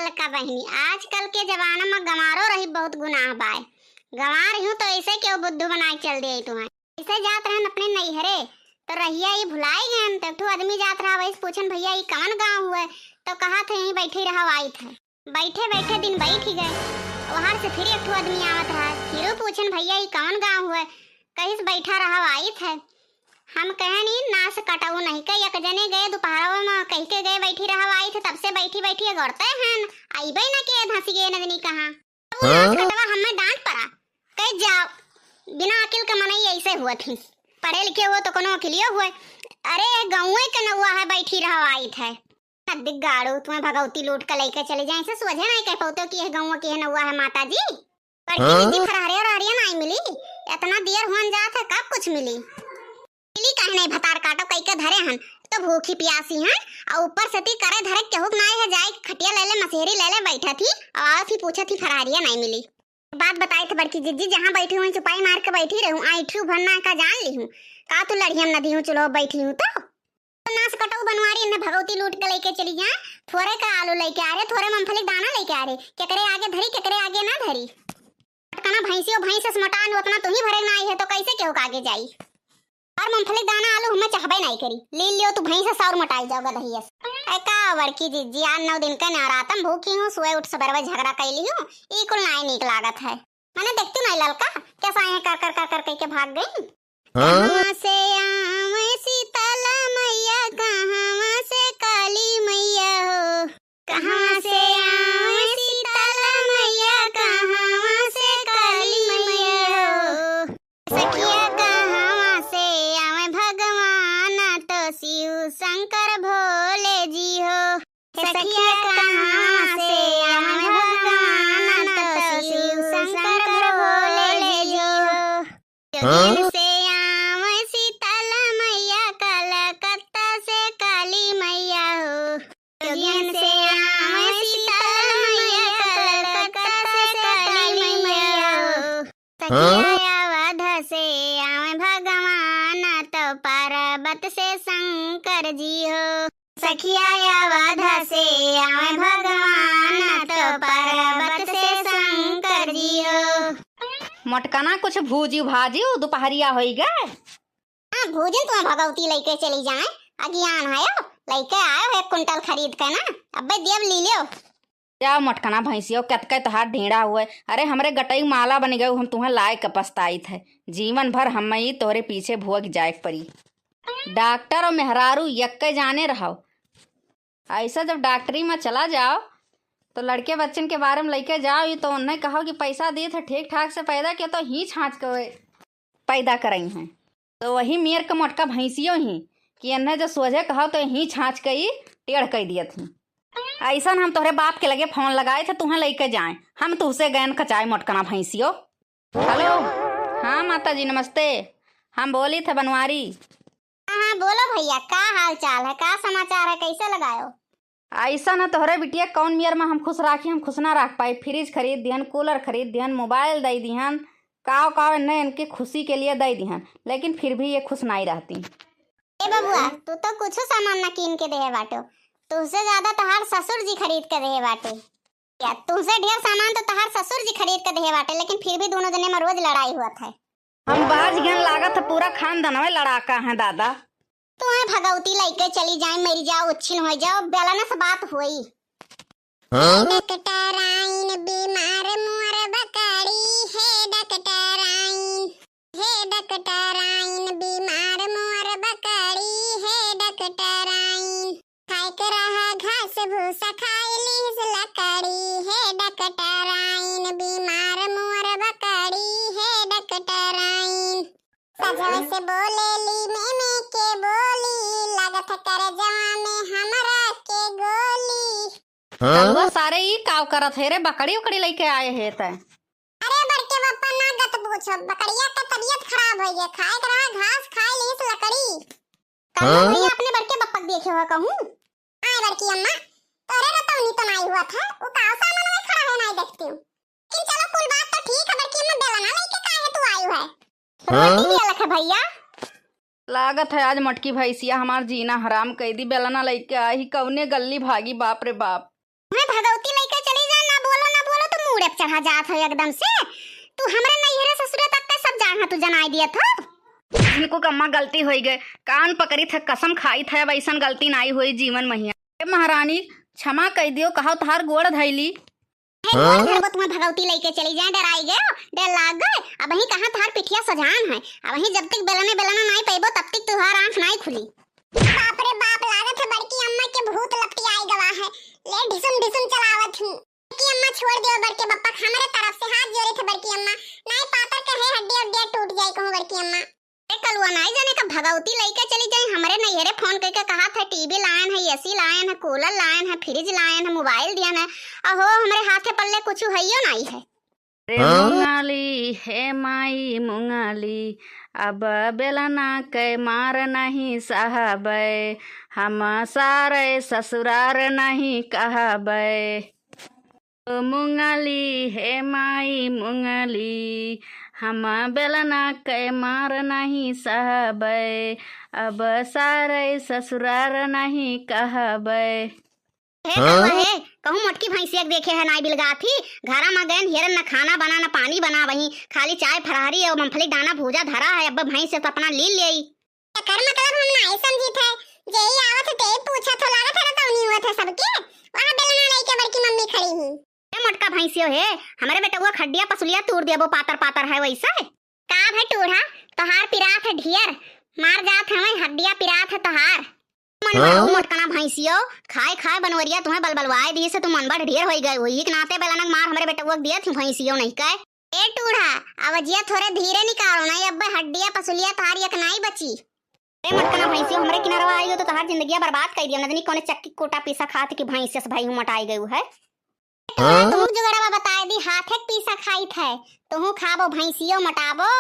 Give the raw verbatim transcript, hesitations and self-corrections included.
त का बहिनी, आजकल के जमाना मा गंवारो रही बहुत गुनाह बाय। गंवार हूँ तो ऐसे केहू बुद्धू बनाए चल दे तुहैं। ऐसे जात रहन अपने नैहरे, तो रहिया ई भुलाई गयन। तो एक ठो आदमी जात रहा, वही से पूछन, "भैया, ई कवन गाँव हुए?" तो कहा थे, "यहीं बैठे रहा, आइत है।" बैठे बैठे दिन बैठ ही गए। वहार से फिर एक ठो आदमी आवत रहा, फिर पूछन, "भैया, ई कवन गाँव हुए?" कहिस, "बैठा रहा, आइत है।" हम कहन, "ई नास कटऊ नहीं के, एक जने गए दोपहरवा मा कह के गए, बैठी रहा, आइत है, तब से बैठी बैठी अगोरते हन, आइबे न के धंसी गए नदनी कहाँ।" उ नास कटवा हमें डांट परा, कह, "जाओ, बिना अकिल के मनई ऐसे हुआ थी, पढ़े लिखे हुए तो कोनो अकिलियो हुए। अरे, गाँवे के नौआ है, बैठी रहा, आइत है।" अद्दी गाड़ू, तुम्हें भगौती लूट के लेके चली जाए, इसे सोझे नहीं कह पाते कि यह गाँव की है नौआ है माता जी। बड़की हाँ? दीदी फरहरिया उरहरिया नहीं मिली, इतना देर हुअन जात है, कब कुछ मिली? मिली काहे नहीं, भतार काटो कई के धरे हन, तो भूखी प्यासी हन, और ऊपर से ती करे धरे केहू के नाई है, जाए के खटिया ले ले, मसेरी ले ले, बैठा थी, और आओ थी पूछा थी फरहरिया नहीं मिली। बात बताई थे बड़की जिज्जी, जहाँ बैठी हुई चुपाई मार के बैठी रहूं, आईठी भर ना का जान ली हूँ, का तू लड़ियम नदी हूँ, चुलो बैठी हूँ तो। नास कटऊ बनवारी, इन्हें भगौती लूट के लेके चली जा। थोरे का आलू लेके आ रे, थोरे मूंगफली के दाना लेके आ रे, केकरे आगे धरी, केकरे आगे ना धरी। कना भैंसियो भैंस से मोटान, उतना तू ही भरे ना आई है, तो कैसे केहू के आगे जाई? और मूंगफली के दाना आलू हमें चाहबे नहीं करी, ले लियो तू भैंस से और मोटाई जाओगा दहिया से। ऐ का बड़की जिज्जी, आठ नौ दिन का नवरातम भूखी हूँ, सुबह उठ सबेरवे झगड़ा कैली हूँ, ई कुल नाई नीक लागत है। मैंने देखती नहीं ललका कैसा है कर कर कर कर कह के भाग गई। हाँ? कहाँ से आवे शीतला मैया, कहाँ से काली मैया हो? कहाँ से आवे शीतला मैया, कहाँ से काली मैया हो? सखिया कहाँ से आवे भगवान, तो शिव शंकर भोले जी हो। सखिया कहाँ से आवे भगवान, तो शिव शंकर भोले जी हो। हाँ? जोगियन से आवे शीतला मैया, कलकत्ता से काली मैया हो। जोगियन से आवे शीतला मैया, कलकत्ता से काली मैया हो। सखिया हाँ? अवध से आवे भगवान, तो पर्वत से शंकर जी हो। सखिया अवध से आवे भगवान, तो पर्वत से शंकर जी हो। मोटकना कुछ भूजी भाजी, उ दुपहरिया होई गए। हाँ, भोजन तो भगवती लइके चली जाए, अज्ञान है यो, लइके आयो है एक कुंटल खरीद के ना, अब्बे देव ली लियो। जाओ मोटकना भैंसियो, कतके तोहार ढींड़ा हुए। अरे हमरे गटई माला बन गए, हम तुम्हें लाए के पछताइत है। जीवन भर हम ही तोहरे पीछे भुअक जाए के परी। डॉक्टर और मेहरारू यक्के जाने रहो। ऐसा जब डॉक्टरी में चला जाओ, तो लड़के बच्चन के बारे में लइके जाओ, ये तो उन्हें कहो कि पैसा दिए थे, ठीक ठाक से पैदा किया, तो हींच हाँच के पैदा करई हैं। तो वही मेर के मोटका भैंसियो ही कि इन्हें जो सोझे कहो तो हींच हाँच के ही टेढ़ कई दियत ही। ऐसन हम तोहरे बाप के लगे फोन लगाए थे, तुहें लइके जाए, हम तुहसे गयन कचाए मोटकना भैंसियो। हेलो, हाँ माता जी नमस्ते, हम बोली थे बनवारी। हाँ, हाँ, बोलो भैया, का हाल चाल है, का समाचार है, कैसे लगायो? ऐसा न तोहरे बिटिया कौन मेर में हम खुश राखी, हम खुश ना राख पाई। फ्रिज खरीद दिहन, कूलर खरीद दिहन, मोबाइल दई दिहन, काव काव इन्हें इनके खुशी के लिए दई दिहन, लेकिन फिर भी ये खुश नाई रहती। ए बबुआ, तू तो कुछ सामान ना कीन के देहे बाटो, तुहसे ज्यादा तोहार ससुर जी खरीद के देहे बाटे। या तुहसे ढेर सामान तो तोहार ससुर जी खरीद के देहे बाटे, लेकिन फिर भी दोनों जने में रोज लड़ाई हुआ था। हम बाज गन लागत है, पूरा खानदानवे लड़ाका है दादा। तुहें भगवती लइके चली जाए, मरी जाओ, उच्छिन हो जाओ, बेलना से बात होई। हाँ? डॉक्टराइन बीमार मोर बकरी, हे डॉक्टराइन, हे डॉक्टराइन बीमार मोर बकरी, हे डॉक्टराइन। खाए के रहा घास भूसा, खाए लीस लकड़ी, हे डॉक्टराइन बीमार मोर बकरी, हे डॉक्टराइन। सजवा से बोलेली में में के बोली, लागत करजवा में हमरा के गोली। हाँ? कलुआ सारे ई काव करत है रे, बकरी उकरी लइके आए है तै? अरे बड़के बप्पा ना गत पूछो, बकरिया के तबीयत खराब होई गए, खाए के रहा घास, खाए लीस लकड़ी। कलुआ हाँ? भैया अपने बड़के बप्पा के देखे हो कहूँ? आए बड़की अम्मा, तोरे रतौनी तो नाई हुआ था, वो का सामान में खड़ा है नाई देखती हूँ। लेकिन चलो कुल बात तो ठीक है बड़की अम्मा, बेलना लइके काहे तू आई है? हाँ? रोटी भी अलग है भैया। लागत है आज मोटकी भैंसिया हमार जीना हराम कई दी, बेलना लइके आई, कौने गल्ली भागी, बाप रे बाप। मैं भगवती लइके चढ़ा जात है एकदम से। तू हमरे नैहरे ससुरे तक के सब जगह तू जनाई दियत हो। जिनको कम्मा गलती होई गए, कान पकड़ी थे, कसम खाई थे, अब ऐसन गलती नाई होई जीवन महिया। ए महारानी, क्षमा कई दियो, कहो तहार गोड़ धैली। हे हाँ? गोड़ धरबो, तुम्हें भगवती लेके चली जाए, डराई गयो, डर लाग गए। अब वहीं कहाँ तहार पिठिया सजान है, अब वहीं जब तक बेलने बेलना नाई पैबो तब तक तुहार आँख नाई खुली। बाप रे बाप, लागत है बड़की अम्मा के भूत लपटी आई गवा है। ले ढिसुम ढिसुम चलावत ही। बड़की अम्मा छोड़ दियो, बड़के बप्पा के हमरे तरफ से हाथ जोड़े थे बड़की अम्मा। नाई पातर कहे हड्डिया उड्डिया टूट जाए कहूँ बड़की अम्मा। ए कलुआ, नाई जाने का भगवती लइके चली जाए, हमरे नैहरे फोन करके कहा थे टीवी लायन है, एसी लायन है, कूलर लायन है, फ्रिज लायन है, मोबाइल दियन है, अहो हमरे हाथे पल्ले कुछ हइयो नाई है। रे हाँ? मुंगाली, हे माई मुंगाली, अब बेलना के मार नहीं सहबै, हम सारे ससुरार नहीं कहबै। ओ मुंगाली, हे माई मुंगाली, हम बेलना के मार नहीं सहबै, अब सारे ससुरार नहीं कहबै। हे हाँ? कलुआ हे, कहूँ मोटकी भैंसिया के देखे है नाई बिलगात ही, घरा मा गयन हेरन न खाना बना न पानी बना, वहीं खाली चाय फरहरी और मूंगफली दाना भूजा धरा है, अब भैंस से तो अपना लील लेई। एकर मतलब हम नाई समझी थे, जे ही आवत है ते ही पूछत हो, लागत है ना तौनी हुआ थे सबके, वहाँ बेलना लइके बड़की मम्मी खड़ी ही। ए मोटका भैंसियो हे, हमरे बेटउआ खड्डिया पसुलिया तूर देबो, पातर पातर है वैसे। का भे टूढ़ा, तोहार पिरात है ढियर, मार जात हमें हड्डिया पिरात है तोहार। मन हाँ? मरऊ मोटकना भैंसियो, खाए खाए बनवरिया तुम्हें बलबलवाए दी से तुम अनबड़ ढेर होई गए, वही के नाते बेलनक मार हमरे बेटउआ के दिया थी भैंसियो नहीं कहे। ए टूढ़ा, आवाजिया थोरे धीरे निकालो, नहीं अब्बे हड्डिया पसुलिया तोहार एक नाई बची। ए मोटकना भैंसियो, हमरे किनारवा आई हो तो तोहार जिंदगिया बर्बाद कर दिया, नदनी कोने चक्की कोटा पीसा खात की भैंसिया से भाई हूँ मटाई गई है। टूढ़ा, हाँ? तुहूँ जुगड़वा बताए दी, हाथे के पीसा खाई थे, तुहूँ खाबो भैंसियो मटाबो।